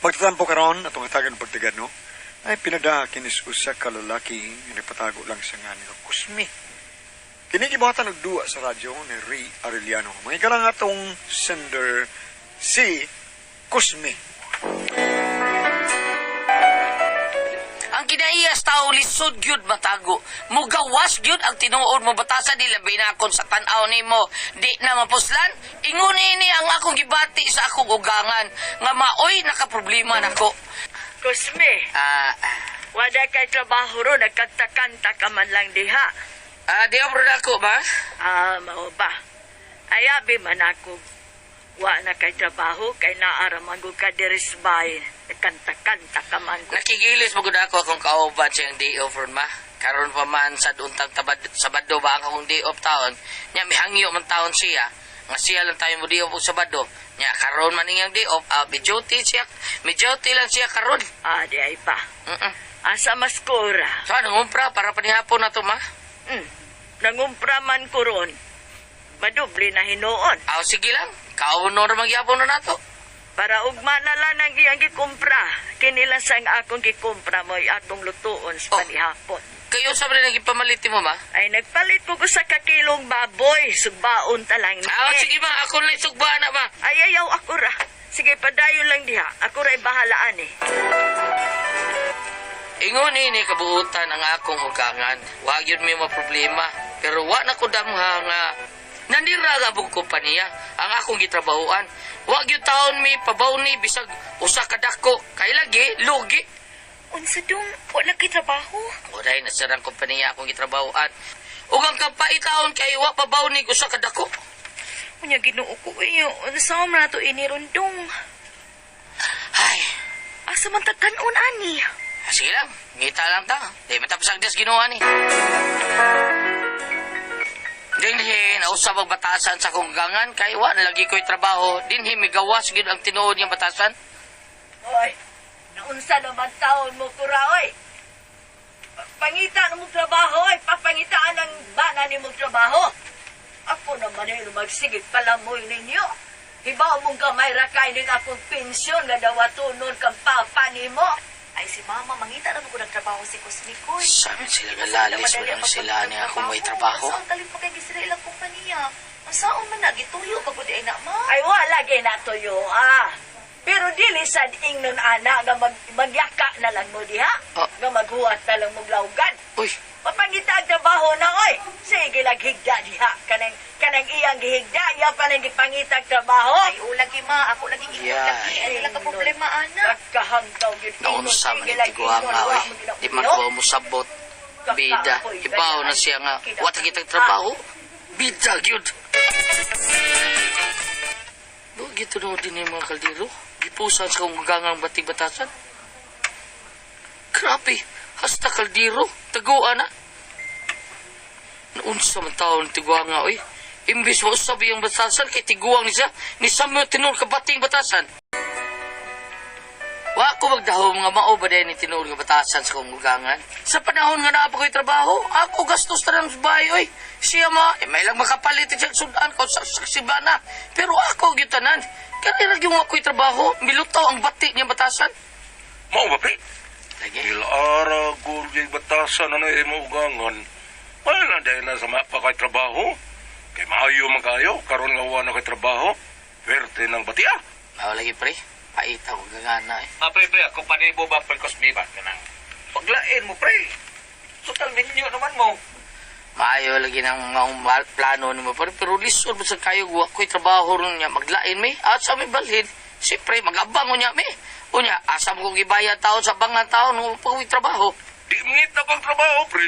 Pagtatampo karon atong hatagan og pagtagad, no? Ay pinadaha kinis usa ka lalaki nga nagpatago lang sa ngalan nga Kusmi. Kini gibuhatan og duwa sa radyo ni Ray Arellano. Mga lang atong sender si Kusmi. Ang kinaiyas tao lisod gyud matago. Mugawas gyud ang tinuod mo batasan nila binakon sa tan-aw nimo. Di na mapuslan. Ingon ini ang akong gibati sa akong ugangan nga maoy nakaproblema nako. Kusme, Ah, ah, wala kay trabaho ro, nagkanta-kanta ka man lang diha. Di bro nako ba? Ah, mao ba? Ayabi man ako. Wa na kay trabaho, kay naaraman ko ka diri sa bahay. Nagkanta-kanta ka man ko. Nakigilis mo gud ako akong kauban siyang day off ron ma. Karon pa man sa untang tabad, Sabado ba ang akong day off taon. Nya mihangyo man taon siya. Nga siya lang tayo mo day off og Sabado. Nya karon man iyang day off, may duty siya. May duty lang siya karon. Ah, di ay pa. Asa maskora. So ano ngumpra para panihapon na to ma? Nangumpra man ko ron. Madoble na hinuon. Aw sige lang. Kauno ra magyapon na nato. Para ugma na lang ang iyang gikumpra. Kinilasang akong gikumpra mo'y atong lutuon sa Oh. panihapon. Kayo sa rin nagipamalit mo ma? Ay, nagpalit ko ko sa kakilong baboy. Sugbaon ta lang ni. Aw sige ma, ako lang sugba na ma. Ay, ayaw ako ra. Sige, padayon lang diha. Ako ra'y bahalaan eh. Ingon ini kabuutan ang akong ugangan. Wa gyud may mga problema. Pero wa na ko damha nga nandira nga bug kompanya ang akong gitrabahoan. Wa gyud taon mi pabawni bisag usa ka dako. Kay lagi lugi. Unsa dong, wala kay trabaho. Uday na sarang kompanya akong gitrabahoan. Ug ang kapait taon kay wa pabawni usa ka dako. Unya Ginoo ko eh, unsa man nato ini rondong. Ay, Asa man tagkanon ani? Sige lang, ngita lang ta. Di matapos ang Diyos ginawa ni. Dinhi, nausap ang batasan sa kong gangan, kay wa na lagi ko'y trabaho. Dinhi, migawas gyud ang tinuod niyang batasan. Hoy, naunsa naman taon mo kura, oy. Pangita na mong trabaho, oy. Papangitaan ang bana ni mong trabaho. Ako naman ay magsigit palamoy ninyo. Hibaw mong gamay ra kay ning akong pensyon nga dawatonon kang papa nimo. Ay si mama, mangita na mo ko nagtrabaho si Cosmicoy. Sabi sila galalis mo lang sila niya akong may trabaho. Saan kalit pa kay gisira ilang kompanya? Ang saon man na gituyo pa gud ay na ma. Ay wala gay natuyo, ah. Pero dili sad ingnon ana nga magyaka na lang mo diha. Oh. Nga maghuwat na lang mong laugan. Uy, Papangita ang trabaho na, oy. Sige lang higda diha. Kanang iyang gihigda, iya pa nang gipangita ang trabaho. Ay o lagi ma, ako lagi ingon Yeah. lagi ay lang ka problema ana. Nagkahangkaw gyud. Naunsa man yung tiguang nga, oy. Di man ko musabot. Bida, ibaw na siya nga. Wa ta kitang trabaho. Bida, gyud. Do, gito na din yung mga kaldero. Gipusan sa kong gangang bating batasan. Grabe, hasta kaldero. Taguan na. Naunsa man taon tiguang nga, oy. Imbis mo usab iyang batasan, kay tiguang ni siya. Ni Samuel tinur ka bating batasan. Wa ko magdahom nga mao ba ni tinuod nga batasan sa kong ugangan. Sa panahon nga naa pa ko'y trabaho, ako gastos tanan sa bahay oy. Siya ma, eh, may lang makapalit siya sudan ko sa saksiba na. Pero ako gyud tanan. Kaya ra gyud ako'y trabaho, milutaw ang bati niya batasan. Mao ba, pre? Lagi. Ilara, gurgay, batasan, ano imo ugangan. Wala na dahil na sa mapa kay trabaho. Kay maayo man kayo, karon nga wa na kay trabaho. Pwerte ng batia. Mao lagi pre, paita ko gagana eh. Ah, pre, pre, ako panibo ba pre Cosme ba? Kanang. Paglain mo, pre. Total minyo naman mo. Maayo lagi ng mga plano nimo pero, pero lisod mo sa kayo wa ko'y trabaho ron niya maglain mi at sa may balhin. Siyempre magabang unya mi. Unya asa mo kong gibayad taon sa bangan taon mo pa ko'y trabaho. Di mangita kang trabaho, pre.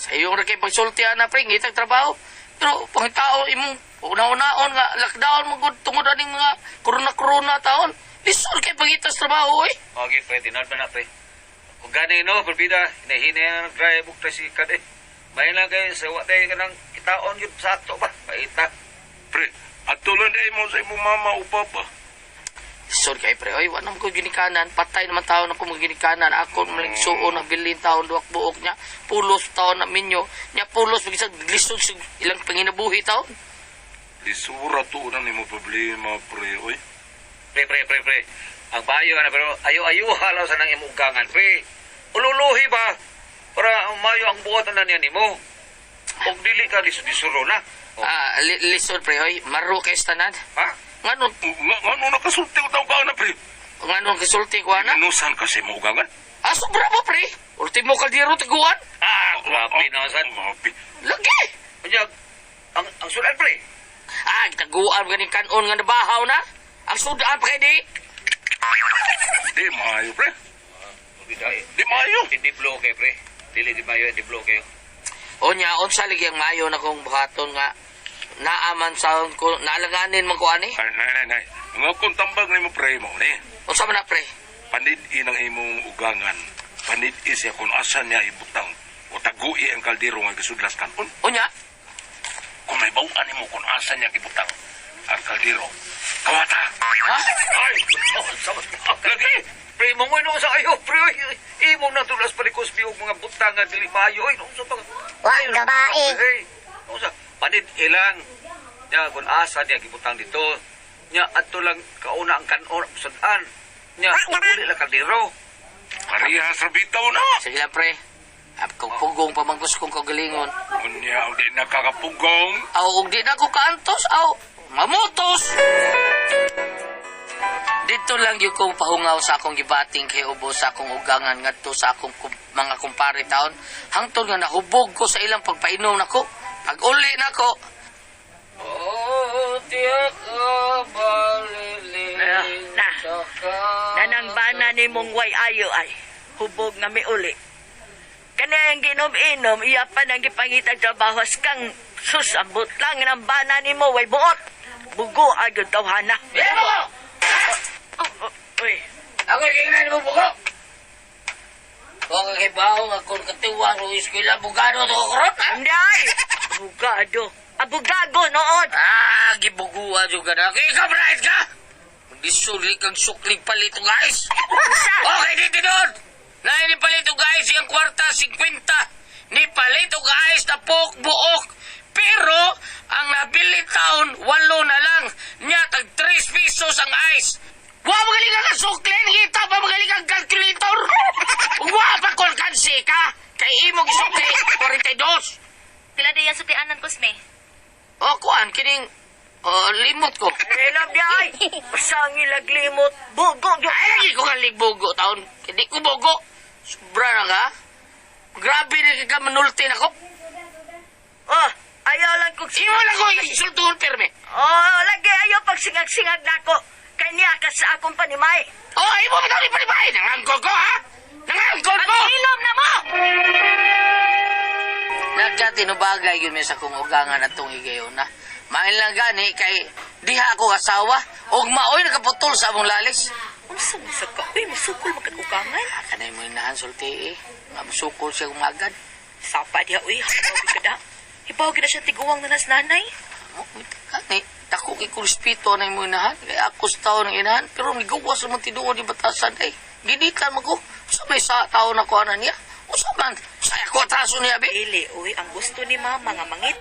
Sa iyong ra kay pagsulti ana pre ngitag trabaho. Pero pangitao imong una-unaon nga lockdown mo gud tungod aning mga corona-corona taon. Lisod kay pangitas trabaho oy. Okay, pre, tinod ba na, pre? Kung gani, no, perbida, hinahina na nag-drive og tricycle, eh. May lang kayo sa wa tayo kanang kitaon yun sa ato ba? Paita. Pre, at tuloy na mo sa imong mama o papa. Lisod kay pre oy, wa naman ko ginikanan, patay naman taon ako mga ginikanan. Ako maling suon na bilin taon duwak buok niya. Pulos taon na minyo. Nya pulos bisan lisod sa ilang panginabuhi taon. Lisura to na nimo problema, pre, oy. Pre, pre, pre, pre. Ang bayo na pero ayo-ayo halaw sa nang imong ugangan, pre. Ululuhi ba? Para mayo ang buhat na niya nimo. Og dili ka lisod-lisuro na. Oh. Ah, lisod pre hoy, maro kay tanan. Ha? Ngano Nga, ngano nakasulti ko tawag ka na, pre? ngano gisulti ko ana? Inusan kasi mo ugangan? Ah, sobra mo pre. Ultimo kaldero tiguan. Ah, grabe na sad. Grabe. Lagi. Unya, ang sudan pre. Ah, taguan ganing kanon nga nabahaw na. Ang sudan pa kay di. Di maayo, pre. Di maayo. Hindi blow kay pre. Dili di mayo, di blow kayo. Unya, unsa lagi ang mayo na kong buhaton nga naaman sa ko naalanganin man ko ani. Ay, nay, nay, nay. Ang akong tambag nimo, pre, mo ni. Unsa man na pre? Panid-i ng imong ugangan. Panid-i siya kung asa niya ibutang o tagui ang kaldero nga gisudlas kanon. Unya, Kung may bawaan nimo kung asa niya gibutang ang kaldero. Kawata! ha? Ay! Oh, sama. Lagi! Pre, mo mo sa ayo, pre. Imo na tulas pa ni Cosby og mga butang nga dili maayo. Oy, unsa pa? Wa, babae. Hey, unsa? Panit ilang. Nya kun asa niya gibutang dito. Nya adto lang kauna ang kanon sudan. Nya uli lang kaldero. Parehas ra bitaw na! Sige lang pre. Kung pugong pamangkus kong kagalingon. Unya, og di nakakapugong. Aw, og di na ko kaantos, aw, mamutos! Dito lang yung kong pahungaw sa akong gibating kay ubo sa akong ugangan ngadto sa akong mga kumpare taon. Hangtod nga nahubog ko sa ilang pagpainom nako. Pag uli nako. Oh, tiyak ka baliling Na. Nanang bana ni mong way ayo ay. Hubog nga miuli. Kani ang ginom-inom, iya pa nang gipangitag trabaho kang sus ang butlang ng bana ni mo way buot. Bugo agad tawhana. Pero! Oh, uy, Ako kingnan mo bugo. Huwag ka kay baho nga kung katiwang Luis Kuila bugado to karon ha? hindi ay. Abogado. Abogago noon. Ah, gibuguan juga na. Kaya ka, bright ka! Magisuli kang suklig palito, guys! Okay, dito doon! Nain ni palito, guys, yung kwarta, 50. Ni palito, guys, na pok, buok. Pero, ang nabili taon, walo na lang. Nya, tag 3 pesos ang ice. Wa magaling ang suklin, kita pa magaling ang calculator. Wa pa kol kansi ka. Kay imong isukli, 42. Pila diyan sa tianan, Cosme? O, kuan, kining, oh, limot ko. Ilam di ay. Pasang ilaglimot. Bugo gyud. Ay, lagi ko kang ligbogo taon. Hindi ko bogo. Sobra na ka. Grabe na ka manulti na ko. Oh, ayaw lang kong Imo lang ko insultuhon pirmi. Oh, lagi ayaw pag singag-singag nako. Kay niya ka sa akong panimay. Oh, imo ba tawag panibay? Nangangkol ko, ha? Nangangkol ko! Ang ilom na mo! Nagkatinubagay yun sa kong ugangan at tong higayon na. Main lang gani kay diha ako asawa og maoy nakaputol sa among lalis. Unsa man sa ka? Uy, musukol magkagugangan. Kanay mo inahan sulti eh. Nga musukol siya umagad. Sapa diha, uy. Hibaw ka da. Hibaw gid na siya tiguang na nas nanay. Kani, dako kay ko respeto na imo inahan. Kay ako sa tao ng inahan. Pero migawas naman tinuod ni batasan ay. Ginitan mo ko. Sa may sa tao na ko ana niya. Usa man. Sa ako atraso niya, be. Dili, uy. Ang gusto ni mama nga mangit.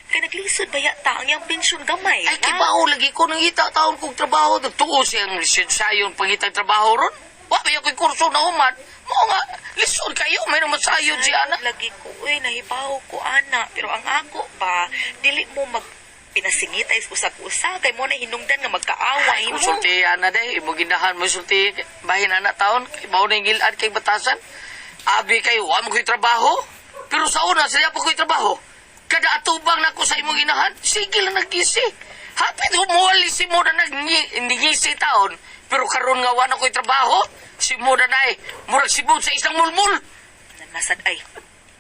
Kay naglisod ba yata ang iyang pensyon gamay? Ay, na? kibaho lagi ko nangita taon kong trabaho. Nagtuo siyang lisensyayong pangitang trabaho ron. Wa may ako'y kurso na human. Mao nga, lisod kayo. May naman sayod si ana. Lagi ko, uy, nahibaw ko, ana. Pero ang ako ba, dili mo mag pinasingit ay usag-usa kay mo na hinungdan nga magkaaway mo. Konsulti ana day, imo ginahan mo sulti bahin ana taon kay mao na gilad kay batasan. Abi kay wa mo ko'y trabaho. Pero sa una sila pa ko'y trabaho. Kada atubang nako sa imong inahan, sige lang nagisi. Hapit humuwali si mo na nagningisi taon. Pero karon nga wa na ko'y trabaho, si mo na nay, murag sibog sa isang mulmul. Nasad ay,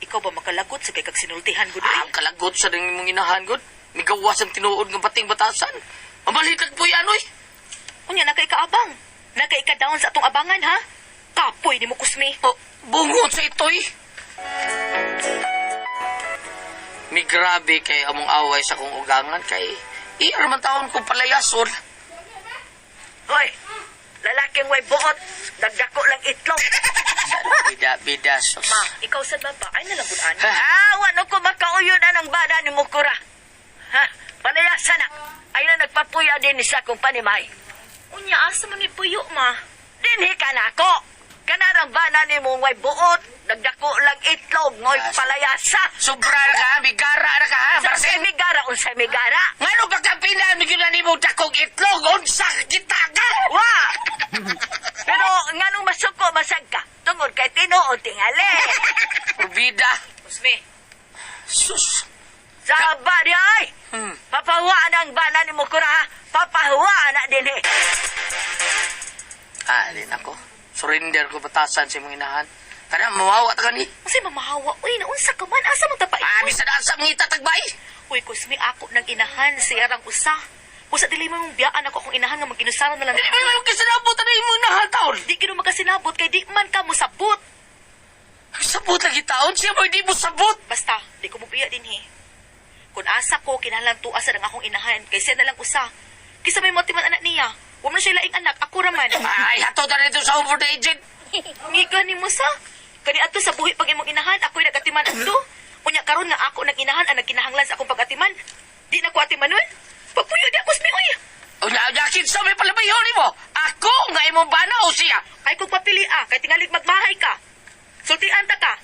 ikaw ba makalagot sa kay kag sinultihan gud Ah, ang kalagot sa ring imong inahan gud. Migawas ang tinuod ng bating batasan. Mabalitag po yan, oy. Unya na kay kaabang. Na kay ka-down sa atong abangan ha. Kapoy ni mo kusmi. Oh, bungon sa itoy. Mi grabe kay among away sa kong ugangan kay iya man taon kong palayason. Hoy, lalaking way buot. Dagdako lang itlog. Bida bida sus. Ma, ikaw sad ba ba? Ay nalang gud ana. Ah, wano ko makauyon na ng bana ni Mukura. Ha, palayasan na. Ay na nagpapuya din sa akong panimay. Unya, asa man ni puyo, ma? Dinhi ka na ako. Kanarang bana ni mo way buot, nagdako lang itlog, ngoy Ah, palayasa. Sobra na ka, ha? Migara na ka, ha? Sa Marcel? migara, unsay migara? Ngano ba ka pinamigyan na nimo dakong itlog? Unsa kita ka? Wa! Pero nganong masuko masag ka? Tungod kay tinuod tingali. Bida. Kusme, Sus. Sa ba di ay? Papahuwaan ang bana ni mo kura ha? Papahuwaan na dinhi. Ah, din ako. Surrender ko batasan sa imong inahan. Kana mawawa ta kani. unsay mamahawa? Uy, naunsa ka man? Asa man ta pa? Ah, bisan asa mangita tagbay. Uy, Kusme, ako nang inahan siya rang usa. Usa dili mo mong biyaan ako akong inahan nga maginusaran na lang. Dili mo yung kasinabot na imong inahan taon. Di gino makasinabot kay di man ka mosabot. Sabot lagi taon siya mo hindi mo sabot. Basta, di ko mobiya dinhi. Kung asa ko, kinahanglan tuwa sa akong inahan, kay siya na lang usa. Kisa may motiman anak niya. Wa man siya laing anak, ako raman. Ay, hato na rito sa home for the aged. Ngiga ni mo sa. Kani ato sa buhi pag imong inahan, ako'y nagatiman adto. Unya karon nga ako nag-inahan ang nagkinahanglan sa akong pag-atiman. Di na ko atimanon. Pagpuyo di ako smi oy. Unya, unya, kinsa may palabayon nimo. Ako nga imong bana o siya. Ay kung papili ah, kay tingalig magmahay ka. Sultian ta ka.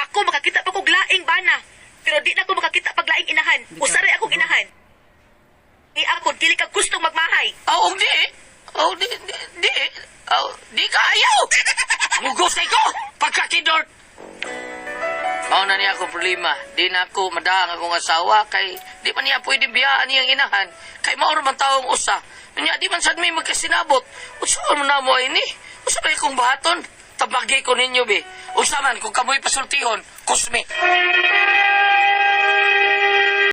Ako makakita pa kog laing bana, pero di na ko makakita pag laing inahan. Usaray akong inahan. Ni ako dili ka gustong magmahay. Oh, di. Oh, di, di, di. Oh, di ka ayaw. Mugusay ko, pagkakidort. Mao na niya ako problema. Di na ako madaang akong asawa kay di man niya pwede biyaan niyang inahan. Kay mao ra man taong usa. Unya di man sad may magkasinabot. Unsa man na mo ini? Unsa may kong bahaton? Tabagi ko ninyo be. Unsa man kung kamoy pasultihon, kusmi.